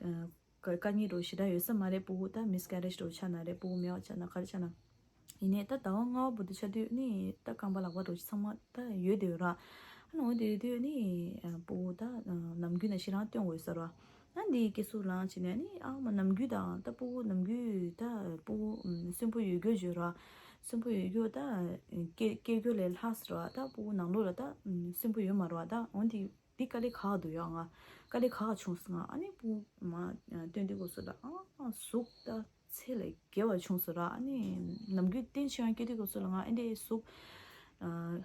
ཨ་དཀའ་དཀའ་ངལ་འདྲ་ཞེ་དྲག་ཡོད་ས་མ་རེད། སྤུ་གུ་ད་མིས་ཀེ་རེཇ་འདྲ་ཆགས་ན་རེད། སྤུ་གུ་མེད་པ་ཆགས་ན། ག་རེ་ཆགས་ན། ཡིན་ནའི་ད་ཟླ་བ་ལྔ་པ་བར་དུ་ཆགས་དུས་ནི་ད་རྐང་པ་ལག་པ་འདྲ་ཚང་མ་ད་ཡོད་བསྡད་ཡོད་ར། ཨ་ནི་འོ་དེ་དུས་ནི་ཨ་སྤུ་གུ་ད་ནམ་རྒྱུན་ནང་བཞིན་རང་བཏོན་དགོས་ས་ར། ཨ་འདི་སྐྱེ་གཟུགས་ལངས་བྱས་ནས་ནི་ཨ་མ་ནམ་རྒྱུན་དང་ད་སྤུ་གུ་ནམ་རྒྱུན་ད་སྤུ་གུ་གསོན་པོ་ཡོད་རྒྱུ་བརྗོད་ར། གསོན་པོ་ཡོད་རྒྱུ་ད་སྐྱེ་སྐྱེ་རྒྱུ་ལས་ལྷག་ས་ར། ད་སྤུ་གུ་ནང་ལོགས་ལ་ད་གསོན་པོ་ཡོད་མ་ར། ད་འོ་འདི་འདི་དཀའ་ལས་ཁག་འདུག་ཡ། ང་དཀའ་ལས་ཁག་བྱུང་སོང་ང་། ཨ་ནི་སྤུ་གུ་མར་བཏོན་དུས་སྐབས་སུ་ལ་ཨ་གཟུགས་ད་ཚད་ལས་བརྒལ་བ་བྱུང་སོང་ར། ཨ་ནི་ནམ་རྒྱུན་བརྟན་ཆེ་བ་སྐྱེ་དུས་སྐབས་སུ་ལ་ང་ཨེ་འདྲའི་གཟུགས་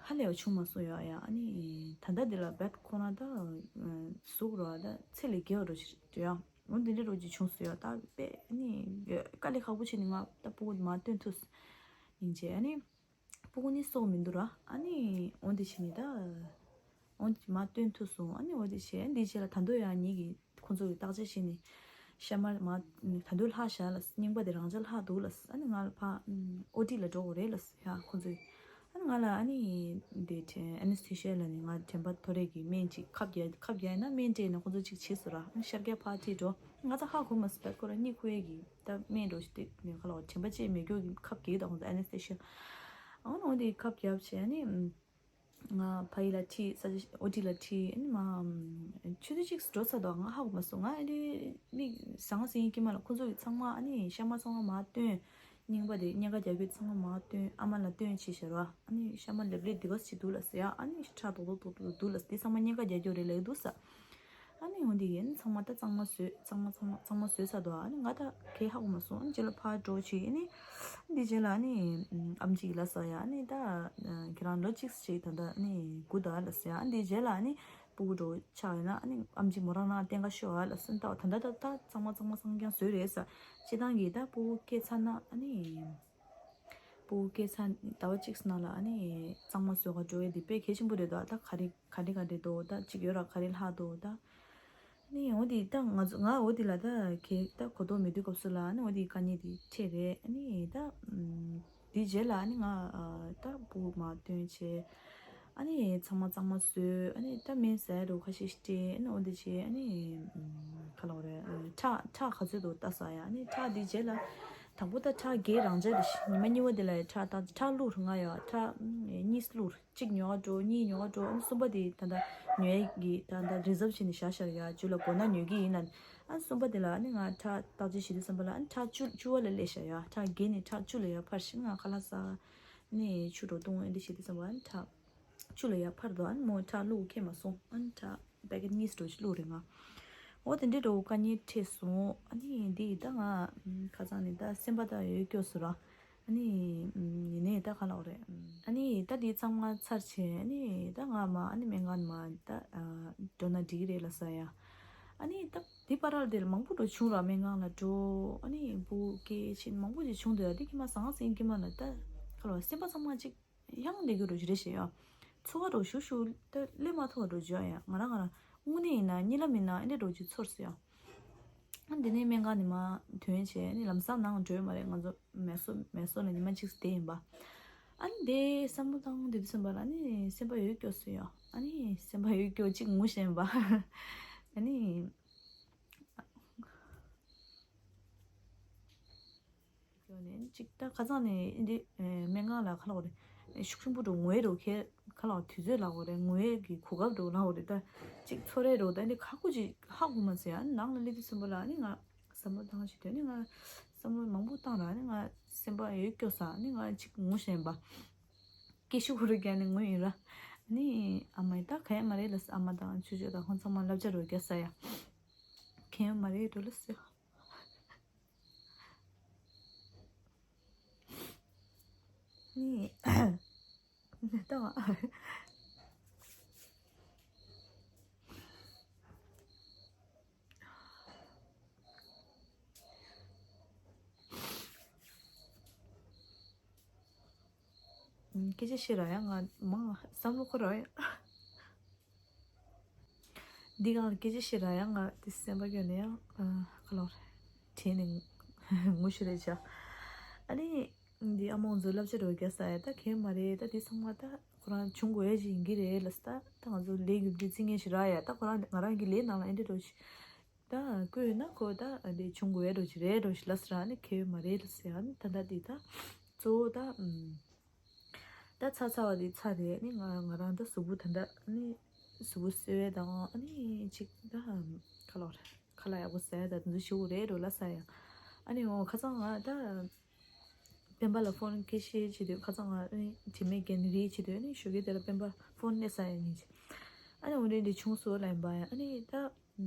ཧ་ལས་པ་བྱུང་མ་སོང་ཡ། ཡ་ཨ་ནི་ད་ལྟ་འདི་ལ་བེད་ཁོ་ན་ད་གཟུགས་ར་ད་ཚད་ལས་བརྒལ་བ་འདྲ་ཞིག་འདུག་ཡ། འོ་འདི་འདྲ་རོ་ཅིག་བྱུང་སོང་ཡ། ད་དཔེ་ཨ་ནི་དཀའ་ལས་ཁག་པོ་བྱས་ནས་ང་ད་སྤུ་གུ་མར་བཏོན་ཐུབ་སོང་། ཡིན་ཅེ་ཨ་ནི། སྤུ་གུ་ནི་གསོ་མི་འདུག་ར། ཨ་ནི་འོ་འདི་བྱས་ནས་ད། འོ་འདི་མར་བཏོན་ཐུབ་སོང་། ཨ་ནི་འོ་འདི་བྱས། འདི་རྗེས་ལ་ད་དུང་ཡང་ངེད་ཀྱིས་ཁོང་ཚོ་གི་བརྟག་དཔྱད་བྱས་ནས་ཤ་མར་མར་ད་དུང་ལྷག་བཞག་ལ། རྙིང་པ་དེ་རང་འཇགས་ལྷག་འདུག་ལ། ཨ་ནི་ང་ལ་ཕར་ཨོ་ཊི་ལ་འགྲོ་དགོས་རེད་ལ་ཡ། ཁོང་ཚོས་ཨ་ནི་ང་ལ་ཨ་ནི་འདི་ཨེ་ནེ་སི་ཐེ་ཤི་ཡ་ལ་ནི་ང་དྲན་པ་ཐོ་རེ་གི་སྨན་ཅིག་ཁབ་རྒྱག་ཁབ་རྒྱག་ཡིན་ན་སྨན་སྤྲད་ན་ཁོང་ཚོ་ཅིག་བྱས་སོང་ར། ཨ་ནི་ཤར་རྒྱག་ཕར་ཁྲིད་འགྲོ། ང་ཚ་ཧ་གོ་མ་སོང་། ད་ཁོ་རང་གཉིད་ཁུག་ཡས་ཀྱི་ད་སྨན་འགྲོ་ཞིག་དེ་ནས་ཁ་ལོ་དྲན་པ་བཅད་མེད་རྒྱུ་གི་ཁབ་རྒྱག་གི་ད་ཁོང་ཚོ་ཨེ་ནེ་སི་ཐེ་ཤི་ཡ། ཨ་ནི་འོ་དེ་ཁབ་རྒྱབ་བྱས་ནི་ང་ཕ་ཡུལ་ལ་ཁྲིད། ས་ཨོ་ཊི་ལ་ཁྲིད། ཨ་ནི་མ་ཆུ་ཚོད་གཅིག་འགྲོ་ཚར་དུས་ང་ཧ་གོ་མ་སོང་། ང་ཨ་ནི་མིག་ཟང་ཟིང་གི་མ་ལ་ཁོང་ཚོ་གི་ཚང་མ་ཨ་ནི་ཤ་མར་ཚང་མ་མར་བཏོན། རྙིང་པ་དེ་གཉན་ཁ་རྒྱག་རྒྱུ་ཚང་མ་མར་བཏོན། ཨ་མ་ལ་བཏོན་བྱས་ཤར་བ། ཨ་ནི་ཤ་མར་ལེབ་ལེབ་འདི་ག་ཅིག་འདུག་ལ་ཟེར་ཡ། ཨ་ནི་ཁྲག་རྡོག་རྡོག་རྡོག་རྡོག་འདུག་ལ་ཟེར། འདི་ཚང་མ་གཉན་ཁ་རྒྱག་རྒྱུ་རེད་ལབ་འདུག་ས། ཨ་ནི་འོ་འདི་ཡིན་ཚང་མ་ད་གཙང་མ་བཟོས། གཙང་མ་གཙང་མ་གཙང་མ་བཟོས་ཚར་དུས་ཨ་ནི་ང་ད་གའི་ཧ་གོ་མ་སོང་། ཨ་ནི་རྗེས་ལ་ཕར་འགྲོ་བྱས། ཨ་ནི་འདི་རྗེས་ལ་ཨ་ནི་ཨམ་ཆི་གིས་ལབ་ས་ཡ། ཨ་ནི་ད་ཁྱེད་རང་ལོ་གཅིག་ཅིག་ད་ལྟ་ཨ་ནི་སྒུག་ད་ལབ་ས་ཡ། ཨ་ནི་འདི་རྗེས་ལ་ཨ་ནི་སྤུ་གུ་འདྲ་ཆགས་ཡོད་ན་ཨ་ནི་ཨམ་ཆི་མོ་རང་རང་བསྟེན་ག་ཤོག་ཨ་ལབ་སོང་། ད་ད་ད་ད་གཙང་མ་གཙང་མ་སངས་རྒྱས་བཟོས་རེད་ས། སྤྱིར་བཏང་གི་ད་སྤུ་གུ་སྐྱེས་ཚར་ན་ཨ་ནི། སྤུ་གུ་སྐྱེས་ཚར་ཟླ་བ་གཅིག་ནང་ལ་ཨ་ནི་གཙང་མ་བཟོ་ག་འགྲོ་ཡས་འདི་དཔེ་གལ་ཆེན་པོ་རེད་འདུག་ད་ག་རེ་ག་རེ་ག་རེ་འདུག་ད་གཅིག་ཡོད་ར་ག་རེ་ལྷག་འདུག་ད་ཨ་ནི་འོ་འདི་ད་ང་ཚོ་ང་འོ་འདི་ལ་ད་གལ་ད་གོ་རྟོགས་མེད་དུས་སྐབས་སུ་ལ་ཨ་ནི་འོ་འདི་དཀའ་ངལ་འདི་འཕྲད་རེད། ཨ་ནི་ད་འདི་རྗེས་ལ་ཨ་ནི་ང་ད་སྤུ་གུ་མར་བཏོན་བྱས། ཨ་ནི་ཚང་མ་གཙང་མ་བཟོས། ཨ་ནི་ད་སྨན་ཟས་རུ་ཁ་ཤས་སྤྲད། ཨ་ནི་འོ་འདི་བྱས། ཨ་ནི་ཁ་ལོ་རེད། ཁྲག་ཁྲག་ག་ཚོད་འདུག་ལྟ་ས་ཡ། ཨ་ནི་ཁྲག་འདི་རྗེས་ལ་དང་པོ་ད་ཁྲག་བརྒྱད་རང་འཇགས་རེད་ཤག་ཉི་མ་གཉིས་པ་དེ་ལ་ཁྲག་ད་ཁྲག་བླུགས་རུ་ང་ཡ་ཁྲག་གཉིས་བླུགས། གཅིག་ཉོ་ག་འགྲོ། གཉིས་ཉོ་ག་འགྲོ། ཨ་ནི་གསུམ་པ་དེ་ད་ད་ཉོ་ཡས་ཀྱི་ད་ད་རི་ཛབ་བྱས་ནས་བཞག་བཞག་ཡ། རྒྱུ་ལ་དགོས་ན་ཉོ་གི་ཡིན་ལ། ཨ་ནི་གསུམ་པ་དེ་ལ་ཨ་ནི་ང་ཁྲག་བརྟག་དཔྱད་བྱེད་དུས་ཙམ་པ་ལ་ཨ་ནི་ཁྲག་བཅུ་བཅུ་བ་ལ་སླེབས་བཞག་ཡ། ཁྲག་བརྒྱད་ནས་ཁྲག་བཅུ་ལ་ཡ་འཕར་ཤག་ང་ཁ་ལག་ཟ་ནས་ཆུ་འགྲོ་བཏུང་ཨེ་འདྲ་བྱེད་དུས་ཙམ་པ་ཨ་ནི་ཁྲག་བཅུ་ལ་ཡར་འཕར་འདུག་ཨ་ནི་མོ་ཁྲག་བླུགས་ཁེལ་མ་སོང་། ཨ་ནི་ཁྲག་པེ་ཀེཊ་གཉིས་འགྲོ་ཞིག་བླུགས་རེད་ང་། འོ་དེ་འདྲའི་འགྲོ་དཀའ་ངལ་འཕྲད་སོང་། ཨ་ནི་འདི་ད་ང་ཁ་སང་ནས་ད་སེམས་པ་ད་ཡོད་སྐྱོ་སོང་ར། ཨ་ནི་ཡིན་ནའི་ད་ག་ལབ་རེད། ཨ་ནི་ད་འདི་ཚང་མ་ཚར་བྱས་ཨ་ནི་ད་ང་མ་ཨ་ནི་སྨན་ཁང་མ་ད་འགྲོ་ན་འགྲིག་གི་རེད་ལབ་ས་ཡ། ཨ་ནི་ད་འདི་བར་ལ་དེར་མང་པོ་འགྲོ་བྱུང་ར། སྨན་ཁང་ལ་འགྲོ། ཨ་ནི་བུ་སྐྱེས་ཕྱིན་མང་པོ་ཅིག་བྱུང་འདུག་ཡ། འདི་ཁྱི་མ་ཟང་ཟིང་ཁྱི་མ་ལ་ད་ག་ལབ་སེམས་པ་ཚང་མ་ཅིག་ཡང་བསྡད་རྒྱུ་རུ་རེ་བཞིན་ཡོད། ཚོར་བ་རུ་ཞུ་ཞུ་ད་སླེབས་མ་ཐུབ་པ་རུ་བརྗོད་ཡ། ང་རང་ང་རང་དངོས་གནས་ཡིན་ན་གཉིད་ལམ་ཡིན་ན་ཨེ་འདྲ་རུ་ཅིག་ཚོར་སོང་ཡ། ཨ་འདི་ནས་སྨན་ཁང་ནས་མར་ཐོན་བྱས་ནི་ལམ་སང་ནང་འགྲོ་ཡོད་མ་རེད། ང་ཚོ་མེ་སོ་མེ་སོ་ལ་ཉི་མ་གཅིག་བསྡད་ཡིན་པ། ཨ་ནི་དེ་བསམ་བློ་བཏང་དེ་དུས་ཙམ་པ་ལ་ནི་སེམས་པ་ཡོད་སྐྱོ་སོང་ཡ། ཨ་ནི་སེམས་པ་ཡོད་སྐྱོ་གཅིག་ངུ་བཞིན་པ། ཨ་ནི། ཡོད་ནས་ཅིག་ད་ཁ་སང་ནས་འདི་སྨན་ཁང་ལ་ཁ་ལག་རེད་ཤུགས་ཆེན་པོ་འགྲོ་ངུ་ཡས་འགྲོ་ཁྱེད་ཁ་ལག་དུས་ཚོད་ལ་འོ་རེད། ངུ་ཡས་ཀྱི་གོ་སྐབས་འགྲོ་ལ་འོ་རེད། ད་ཅིག་ཚོར་ཡས་འགྲོ་ད་འདི་ཁ་ཁུ་ཅིག་ཧ་གོ་མ་ཟེར་ཡ། ནང་ལ་སླེབས་དུས་ཙམ་པ་ལ་ནི་ང་བསམ་བློ་བཏང་བྱེད་དུས་ནི་ང་བསམ་བློ་མང་པོ་བཏང་ར་ནི་ང་སེམས་པ་ཡོད་སྐྱོ་ས་ནི་ང་ཅིག་ངུ་བཞིན་པ། སྐད་ཤུགས་རུ་བརྒྱབ་ནས་ངུ་ཡིན་ར། ནི་ཨ་མ་ཡི་ད་ག་ཡ་མ་རེད་ལ་ཨ་མ་དང་ཆུ་ཆུ་དང་ཁོང་ཚང་མ་བསླབ་བྱ་རུ་བརྒྱབ་ས་ཡ། ག་ཡ་མ་རེད་འགྲོ་ལ་ཟེར། ནི་ད་སྐད་ཆ་བཤད་ར་ཡང་ང་མང་བསམ་བློ་འཁོར་ར་ཡང་། འདི་གང་སྐད་ཆ་བཤད་ར་ཡང་ང་དེ་སེམས་པ་སྐྱོ་ནས་ཡང་ཁ་ལོ་དྲན་ནས་ངུ་ཤི་རེད་བྱ། ཨ་ནི་འདི་ཨ་མ་ང་ཚོ་བསླབ་བྱ་རོ་རྒྱག་ས་ཡ་ད་གས་མ་རེད། ད་དེ་ཚང་མ་ད་ཁོ་རང་བྱུང་དགོས་ཡ་ཞིག་ཡིན་གྱི་རེད་ལ་ད་ད་ང་ཚོ་ལས་རྒྱུ་འབྲས་རྩི་ངན་ཞིག་རག་ཡ། ད་ཁོ་རང་ང་རང་གི་ལས་ནང་ལ་ཨེ་འདྲ་འགྲོ་ཞིག་ད་བསྐུལ་ན་ཁོ་ད་འདི་བྱུང་དགོས་ཡ་འགྲོ་ཞིག་རེད་འགྲོ་ཞིག་ལ་ཟེར་ཨ་ནི་གས་མ་རེད་ལ་ཟེར་ཨ་ནི་ད་ད་དེ་ད་གཙོ་བོ་ད། ད་ཚ་ཚ་བ་དེ་ཚ་རེད། ནི་ང་ང་རང་ད་གཟུགས་པོ་ད་ད་ནི་གཟུགས་པོ་གསོ་བའི་དང་ཨ་ནི་ཅིག་ད་ཁ་ལག་རེད་ཁ་ལག་ཡག་པོ་ཟ་ཡ་ད་དུ་ཞུ་རེད་རོ་ལ་ཟ་ཡ། ཨ་ནི་འོ་ཁ་སང་ང་ད་སྤེན་པ་ལ་ཕོན་སྐད་ཆ་བྱེད་དུས་ཁ་སང་ང་ཨ་ནི་དྲི་མེད་རྒན་རིགས་བྱེད་དུས་ཨ་ནི་ཞོགས་ཀས་དེ་ལ་སྤེན་པ་ཕོན་སླེབས་ས་ཡ་ཉིན་ཅིག་ཨ་ནི་འོ་འདྲ་འདི་བྱུང་སོང་ལ་ཡིན་པ་ཡ། ཨ་ནི་ད་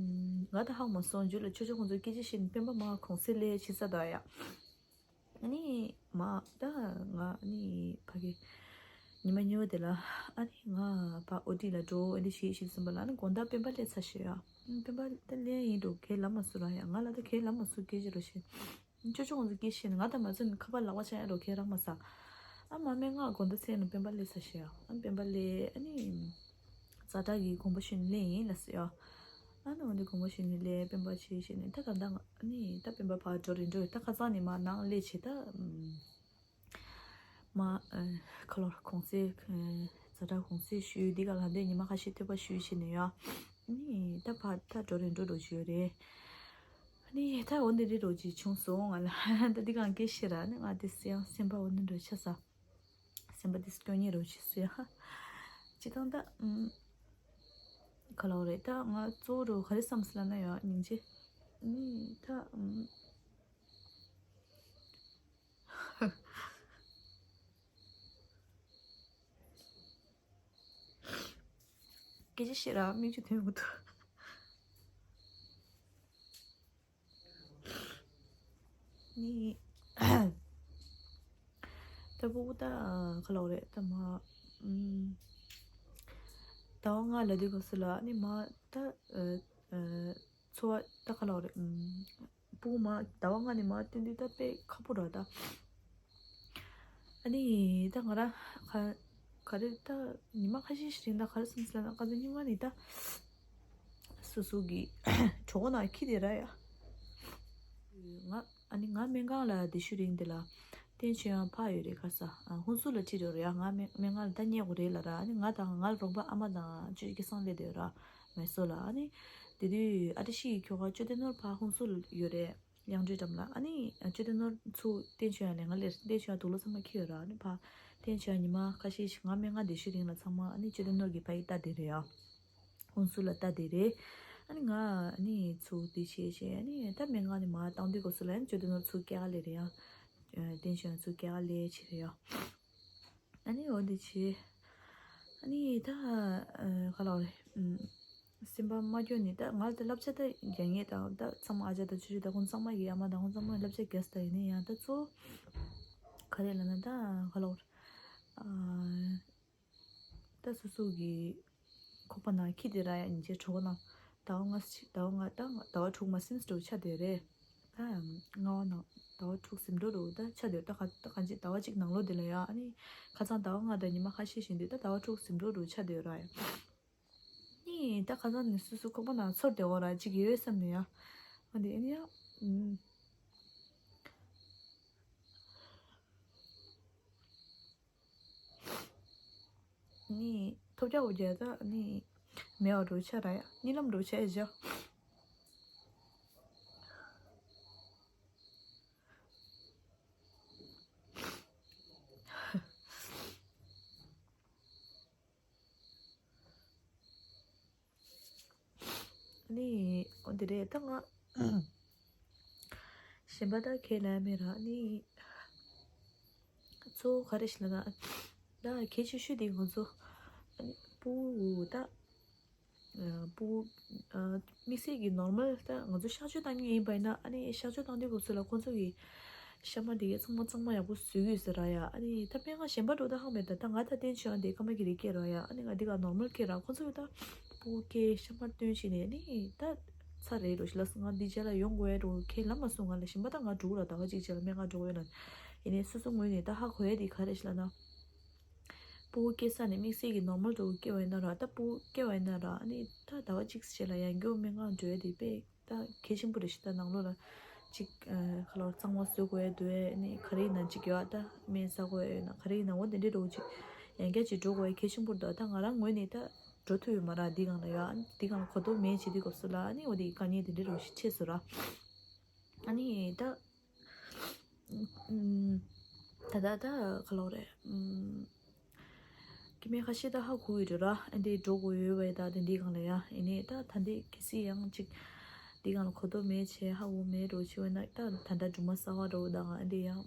ང་ད་ཧ་གོ་མ་སོང་རྒྱུ་ལ་ཆོ་ཆོ་ཁོང་ཚོ་སྐད་ཆ་བཤད་ནས་སྤེན་པ་མ་གུང་སེང་སླེབས་བྱེད་ས་ད་ཡ། ཨ་ནི་མ་ད་ང་ཨ་ནི་ཕ་གི་ཉི་མ་གཉིས་པ་དེ་ལ་ཨ་ནི་ང་ཕ་ཨོ་ཊི་ལ་འགྲོ་ཨེ་འདི་ཞིག་ཞིག་ཟིན་པ་ལ་ཨ་ནི་དགོང་དག་སྤེན་པ་སླེབས་ཚར་ཤག་ཡ། སྤེན་པ་ད་སླེབས་ཡིན་འགྲོ་གས་ལབ་མ་སུ་ར་ཡ། ང་ལ་ད་གས་ལབ་མ་སུ་སྐད་ཆ་རོ་ཤེ། ཅོ་ཅོ་ང་ཚོ་སྐད་ཤེ་ནི་ང་ད་མ་ཚོད་ནི་ཁ་པར་ལག་པ་ཆ་ཡ་རོ་གས་རག་མ་ས། ཨ་མ་སྨན་ཁང་དགོང་དག་ཚེ་ནི་སྤེན་པ་སླེབས་ཚར་ཤག་ཡ། ཨ་ནི་སྤེན་པ་སླེབས་ཨ་ནི། ཛ་དྲག་གི་དགོངས་པ་ཞུས་ནས་སླེབས་ཡིན་ལ་ཟེར་ཡ། ཨ་ནི་འོ་འདི་དགོངས་པ་ཞུས་ནས་སླེབས་སྤེན་པ་ཆེ་བྱས་ནས་ད་ད་ལྟ་ང་ནི་ད་སྤེན་པ་ཕར་འགྲོ་རེད་འགྲོ་རེད། ད་ཁ་སང་ནས་མ་ནང་སླེབས་བྱས་ད་མ་ཁ་ལོ་གུང་སེང་ཛ་དྲག་གུང་སེང་ཞུས་འདི་ག་ལ་འདི་ཉི་མ་ཁ་ཤས་ཐོས་པ་ཞུས་བྱས་ནས་ཡ། ནི་ད་ཕར་ད་འགྲོ་རེད་འགྲོ་འགྲོ་བྱས་རེད། ནི་ད་འོ་འདི་རེད་འགྲོ་ཅིག་བྱུང་སོང་ང་ལ་ད་འདི་གང་སྐད་ཤེས་ར་ནི་ང་དེ་སེམས་སེམས་པ་འོ་འདི་འགྲོ་ཆ་ས། སེམས་པ་དེ་སྐྱོ་ཉེ་རུ་ཕྱིན་སོ་ཡ། སྤྱི་བཏང་ད་ཨུམ། ག་ལ་བ་རེད་ད་ང་གཙོ་བོ་རུ་ག་རེ་བསམ་སི་ལ་ན་ཡ་སྙིང་རྗེ། ཨུམ་ད་ཨུམ། སྐད་ཆ་བཤད་ར་མིག་ཆུ་ཐོན་གི་འདུག་ནི། ད་སྤུ་གུ་ད་ག་ལ་བ་རེད་ད་མ། ཟླ་བ་ལྔ་ལ་དུས་སྐབས་སུ་ལ་ནི་མ་ད་འཚོ་བ་ད་ག་ལ་བ་རེད། སྤུ་གུ་མ་ཟླ་བ་ལྔ་ནི་མ་བསྟན་དུས་ད་དཔེ་ཁག་པོ་ར་ད། ཨ་ནི་ད་ང་ར་ག་ག་རེ་ད་ཉི་མ་ཁ་ཤས་ཤིག་རིང་ད་ག་རེ་སེམས་སི་ལ་ན་ག་ཚོད་སྙིང་མ་ནི་ད། སོ་སོ་གི་གྲོད་ཁོག་ནང་ཁྱི་དེ་ར་ཡ། ང་ཨ་ནི་ང་སྨན་ཁང་ལ་དེ་ཤུ་རིང་དེ་ལ་བསྟན་ཆོས་ཡང་ཕ་ཡོད་རེད་ག་ས་ཧུན་སུར་ལ་ཁྲིད་འགྲོ་རེད་ཡ། ང་སྨན་སྨན་ཁང་ལ་ད་ཉལ་དགོས་རེད་ལ་ར། ཨ་ནི་ང་དང་ང་རོགས་པ་ཨ་མ་དང་ཅོ་ཅོ་སྐལ་བཟང་སླེབས་བསྡད་ཡོད་ར་མེ་སོ་ལ། ཨ་ནི་དེ་དུས་ཨ་ཏི་ཤི་ཡི་ཁྱོ་ག་ཅོ་ཏེ་ནོར་ཕ་ཧུན་སུར་ཡོད་རེད། གཡང་འབྲས་འགྲམ་ལ་ཨ་ནི་ཅོ་ཏེ་ནོར་ཚུར་བསྟན་ཆོས་ཡང་ལས་ང་ལས་བསྟན་ཆོས་ཡང་དུག་ལོག་ཚང་མ་ཁྱེར་ཡོད་ར། ཨ་ནི་ཕ་བསྟན་ཆོས་ཡང་ཉི་མ་ཁ་ཤས་ཤིག་ང་སྨན་ཁང་དེ་ཤུ་རིང་ལ་ཚང་མ་ཨ་ནི་ཅོ་ཏེ་ནོར་གི་ཕ་ཡི་ལྟ་བསྡད་རེད་ཡ། ཧུན་སུར་ལ་ལྟ་བསྡད་རེད། ཨ་ནི་ང་ཨ་ནི་ཚུར་དེ་བྱས་བྱས་ཨ་ནི་ད་སྨན་ཁང་ནས་མར་བཏང་དུས་སྐབས་སུ་ལ་ཨ་ནི་ཅོ་ཏེ་ནོར་ཚུར་སྐྱེལ་ག་སླེབས་རེད་ཡ། བསྟན་ཆོས་ཡང་ཚུར་སྐྱེལ་ག་སླེབས་བྱས་རེད་ཡ། ཨ་ནི་འོ་འདི་བྱས། ཨ་ནི་ད་ག་ལ་བ་རེད། སེམས་པ་མ་སྐྱོ་ནི་ད་ང་ལ་ད་བསླབ་བྱ་ད་རྒྱག་ངེས་དང་ད་ཚང་མ་ཨ་ཅག་དང་ཆུ་ཆུ་ད་ཁོང་ཚང་མ་གི་ཨ་མ་དང་ཁོང་ཚང་མ་བསླབ་བྱ་རྒྱག་ས་ད་ཡིན་ན་ཡང་ད་གཙོ་བོ་ག་རེ་ལབ་ན་ད་ག་ལ་བ་རེད། ད་སོ་སོ་གི་ཁོག་པ་ནང་ཁྱི་དེ་ར་ཡ་ཉིན་བྱེད་གྲོད་ཁོག་ནང་ཟླ་བ་ལྔ་ཟླ་བ་ལྔ་ད་ཟླ་བ་དྲུག་མ་ཟིན་འགྲོ་ཆ་དེ་རེད། ད་ལྔ་བ་ནང་ཟླ་བ་དྲུག་ཟིན་འགྲོ་རུ་ད་ཆ་དེ་ད་ག་ད་གང་ཅི་ཟླ་བ་གཅིག་ནང་ལོགས་དེ་ལ་ཡ་ཨ་ནི་ཁ་སང་ཟླ་བ་ལྔ་དང་ཉི་མ་ཁ་ཤས་ཤིག་འདུག་ད་ཟླ་བ་དྲུག་ཟིན་འགྲོ་རུ་ཆ་དེ་ར་ཡ། ནི་ད་ཁ་སང་ནི་སོ་སོ་ཁོག་པ་ནང་ཚོར་དེ་འོ་ར་གཅིག་ཡོད་བསམ་ནས་ཡ། འདི་ཨ་ནི་ཡང་ཨུམ། ནི་ཐོབ་རྒྱག་འོ་རྒྱག་ད་ནི་མེད་པ་འགྲོ་ཆ་ར་ཡ། གཉིད་ལམ་འགྲོ་ཆ་ཡ་བཞག་ནི་འོ་འདི་རེད་ད་ང་། གཞན་པ་ད་ཁས་ལེན་མེད་ར་ནི། གཙོ་བོ་ག་རེ་ཞིག་ལ་ན། ད་གལ་ཆེ་ཤོས་དེ་ང་ཚོ། སྤུ་གུ་ད། སྤུ་གུ། དམིགས་བསལ་གྱི་ནོར་མལ་ད་ང་ཚོ་གཤག་བཅོས་བཏང་མཁན་ཡིན་པ་ཡིན་ན་ཨ་ནི་གཤག་བཅོས་བཏང་དུས་སྐབས་སུ་ལ་ཁོང་ཚོ་གི། ཤ་མ་དེ་གས་གཙང་མ་གཙང་མ་ཡག་པོ་བཟོས་ཡོད་ཟེར་ར་ཡ། ཨ་ནི་ད་སྨན་ཁང་གཞན་པ་འགྲོ་ད་ཧང་མེད་ད། ད་ང་ད་བསྟན་ཆོས་ཨ་འདི་ཀ་མ་གི་རིགས་སྐྱེས་ར་ཡ། ཨ་ནི་ང་འདི་ག་ནོར་མལ་སྐྱེས་ར། ཁོང་ཚོ་གི་ད་སྤུ་གུ་སྐྱེས་ཤ་མ་བཏོན་བྱས་ནས་ཨ་ནི་ད་ཚར་རེད་འགྲོ་ཞིག་ལ་ང་འདི་རྗེས་ལ་ཡོང་དགོས་ཡ་འགྲོ་ཁས་ལབ་མ་སོང་། ང་ལ་གཞན་པ་ད་ང་འགྲོ་ར་ད་ག་ཅིག་རྗེས་ལ་སྨན་ཁང་འགྲོ་དགོས་ཡ་ལ་ཡིན་ནའི་སོ་སོ་ངོས་ནས་ད་ཧ་གོ་ཡ་འདི་ག་རེ་ཞིག་ལ་ན། སྤུ་གུ་སྐྱེས་ས་ནས་དམིགས་བསལ་གྱི་ནོར་མལ་འགྲོ་སྐྱེས་པ་ཡིན་ན་ར་ད་སྤུ་གུ་སྐྱེས་པ་ཡིན་ན་ར་ཨ་ནི་ད་ཟླ་བ་གཅིག་རྗེས་ལ་ཡང་སྐྱར་སྨན་ཁང་འགྲོ་ཡ་དེ་དཔེ། ད་གལ་ཆེན་པོ་རེད་ཤག་ད་ནང་ལོགས་ལ་ཅིག་ཁ་ལོ་གཙང་མ་བཟོ་དགོས་ཡ་འདུག་ཨ་ནི་ག་རེ་ཡིན་ན་ཅིག་ཡོད་ད་སྨན་ཟ་དགོས་ཡ་ཡོད་ན་ག་རེ་ཡིན་ན་འོ་དེ་འདྲའི་རོགས་ཅིག་ཡང་བསྐྱར་ཅིག་འགྲོ་དགོས་ཡ་གལ་ཆེན་པོ་འདུག་ད་ང་རང་ངོས་ནས་ད་འགྲོ་ཐུབ་ཡོད་མ་རེད། འདི་སྒང་ལ་ཡ་འདི་སྒང་ལ་གོ་རྟོགས་མེད་བྱེད་དུས་སྐབས་སུ་ལ་ཨ་ནི་འོ་དེ་དཀའ་ངལ་དེ་འདྲའི་རོགས་ཞིག་འཕྲད་སོང་ར། ཨ་ནི་ད་ད་ད་ད་ག་ལོག་རེད། སྐྱེ་དམན་ཁ་ཤས་ད་ཧ་གོ་གི་རེད་ར། ཨ་འདི་འགྲོ་དགོས་ཡོད་པས་ད་དེ་འདི་སྒང་ལ་ཡ་ཡིན་ནའི་ད་ད་འདི་གལ་སྲིད་ཡང་ཅིག་འདི་སྒང་ལ་གོ་རྟོགས་མེད་བྱས་ཧ་གོ་མེད་འགྲོ་བྱས་པ་ན་ད་ད་ལྟ་སྦྲུམ་མ་གསར་པ་འགྲོ་ད་ང་ཨ་འདི་ཡང་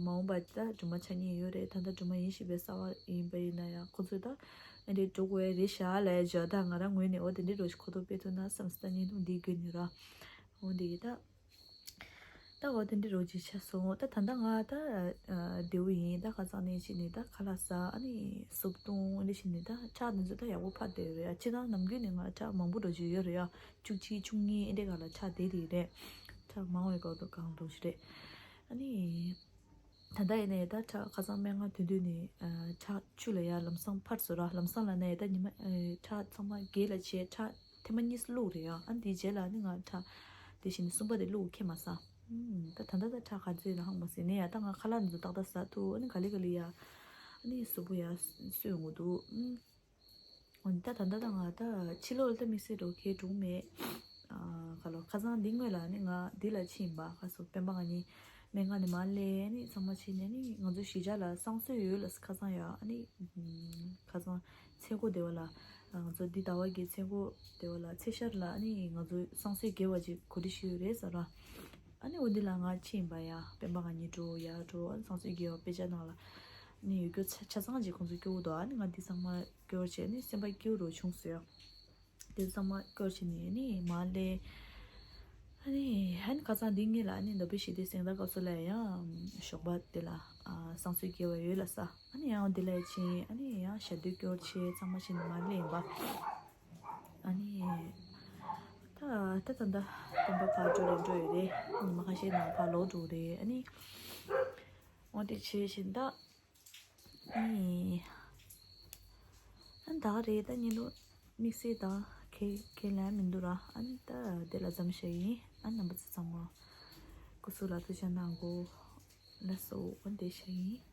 མ་འོངས་པ་ད་སྦྲུམ་མ་ཆགས་ཉེན་ཡོད་རེད། ད་ལྟ་སྦྲུམ་མ་ཡིན་བཞིན་པའི་གསར་པ་ཡིན་པ་ཡིན་ན་ཡང་ཁོ་ཚོས་ད་ཨ་འདི་འགྲོ་དགོས་ཡ་རེད་ཤག་ལབ་ཡ་བྱས་ད་ང་རང་ངོས་ནས་འོ་དེ་འདྲའི་འགྲོ་ཞིག་གོ་རྟོགས་སྤེལ་ཐུབ་ན་བསམ་སྲིད་ད་བརྙན་ཐུང་འདི་བརྒྱུད་ནས་ར། འོ་འདི་ད། ད་འོ་དེ་འདྲའི་རོགས་ཅིག་ཆགས་སོང་། ད་ད་ལྟ་ང་ད་ཨ་བདེ་པོ་ཡིན། ད་ཁ་སང་ནས་ཕྱིན་ནས་ད་ཁ་ལག་ཟ་ཨ་ནི་སུབ་བཏུང་ཨ་ནི་ཕྱིན་ནས་ད་ཁྲག་འདི་ཚོ་ད་ཡག་པོ་འཕར་བསྡད་ཡོད་རེད་ཡ། སྤྱིར་བཏང་ནམ་རྒྱུན་ནས་ང་ཁྲག་མང་པོ་འགྲོ་བཞིན་ཡོད་རེད་ཡ། བཅུ་གཅིག་བཅུ་གཉིས་ཨེ་འདྲས་སྒང་ལ་ཁྲག་བསྡད་དེ་རེད། ཁྲག་མང་བའི་སྐོར་དུ་གང་འགྲོ་བཞིན་རེད། ཨ་ནི་ད་ལྟ་ཡིན་ནའི་ད་ཁྲག་ཁ་སང་སྨན་ཁང་ཐོན་དུས་ནས་ཨ་ཁྲག་བཅུ་ལ་ཡ་ལམ་སང་འཕར་སོང་ར། ལམ་སང་ལ་ནའི་ད་ཉི་མ་ཨ་ཁྲག་ཚང་མ་བརྒྱད་ལ་བྱས་ཁྲག་ཐེངས་མ་གཉིས་བླུགས་རེད་ཡ། ཨ་འདིའི་རྗེས་ལ་ནི་ང་ཁྲག་དེ་བཞིན་གསུམ་པ་དེ་བླུགས་ཁེལ་མ་སོང་། ཨུམ། ད་ད་ལྟ་ད་ཁྲག་ག་ཚོད་ཡོད་ན་ཧང་མ་སོང་ནས་ཡ། ད་ང་ཁ་ལག་འདི་ཚོ་ཏག་ཏག་ཟ་ཐུབ། ཨ་ནི་ག་ལེ་ག་ལེ་ཡ། ཨ་ནི་གཟུགས་པོ་ཡ་སོས་འོང་གི་འདུག་ཨུམ། འོ་ནི་ད་ད་ལྟ་ད་ང་ད་ཕྱི་ལོགས་ལ་ད་དམིགས་བསལ་འགྲོ་གལ་འགྲོ་མེད། ཨ་ག་ལོ་ཁ་སང་འདི་སྔོན་ལ་ནི་ང་འདི་ལ་ཕྱིན་པ། ཁ་སང་སྤེན་པ་ང་གཉིས་སྨན་ཁང་ནས་མར་སླེབས་ནི་ཚང་མ་ཕྱིན་ནས་ནི་ང་ཚོ་གཞིས་ཆགས་ལ་བསང་གསོལ་ཡོད་ལ་ཁ་སང་ཡ། ཨ་ནི་ཁ་སང་ཚེས་འགོ་དེ་བ་ལ། ང་ཚོ་འདི་ཟླ་བ་གི་ཚེས་འགོ་དེ་བ་ལ་ཚེས་ཤར་ལ་ཨ་ནི་ང་ཚོ་བསང་གསོལ་རྒྱས་པ་ཅིག་གོ་སྒྲིག་ཞུས་ཡོད་རེད་ཟེར་ར། ཨ་ནི་འོ་འདི་ལ་ང་ཕྱིན་པ་ཡ། སྤེན་པ་ང་གཉིས་འགྲོ་ཡ་འགྲོ། ཨ་ནི་བསང་གསོལ་རྒྱས་པ་དཔེ་ཆ་ནང་ལ་ཨ་ནི་ཡོད་རྒྱུ་ཆ་ཆ་ཚང་ཅིག་ཁོང་ཚོ་སྐྱོར་འདུག་ཨ་ནི་ང་འདི་ཚང་མ་སྐྱོར་བྱས་ཨ་ནི་སེམས་པ་སྐྱིད་པོ་རུ་བྱུང་སོང་ཡ། དེ་ཚང་མ་སྐོར་བྱས་ནས་ནི་མར་སླེབས། ཨ་ནི་ཨ་ནི་ཁ་སང་འདི་ངེད་ལ་ཨ་ནི་ནོ་བེལ་ཞི་བདེའི་གཟེངས་རྟགས་སྐབས་སུ་ལ་ཡང་ཞོགས་པ་དེ་ལ་ཨ་བསང་གསོལ་རྒྱས་པ་ཡོད་ལ་ས། ཨ་ནི་ཡང་འདི་ལ་ཕྱིན། ཨ་ནི་ཡང་ཞལ་འདོན་སྐྱོར་བྱས་ཚང་མ་བྱས་ནས་མར་སླེབས་ཡིན་པ། ཨ་ནི་ད་ད་ད་ད་སྟོན་པ་ཕར་འགྲོ་རེད་འགྲོ་ཡོད་རེད། ཉི་མ་ཁ་ཤས་ནང་ཕར་ལོག་འགྲོ་རེད། ཨ་ནི་འོ་དེ་བྱས་བཞིན་ད། ཨེ། ཨ་ད་ག་རེད་ད་ཉིན་ལོ་དམིགས་བསལ་ད་ཁེ་ཁེ་ལན་མི་འདུག་ར། ཨ་ནི་ད་དེ་ལ་འཛོམས་ཤག་ཡིན། ཨ་རྣམ་པ་ཚོ་ཚང་མ་སྐུ་གཟུགས་ལ་ཐུགས་ཅག་གནང་དགོས་ལ་སོ། ཨ་དེ་ཤག་ཡིན།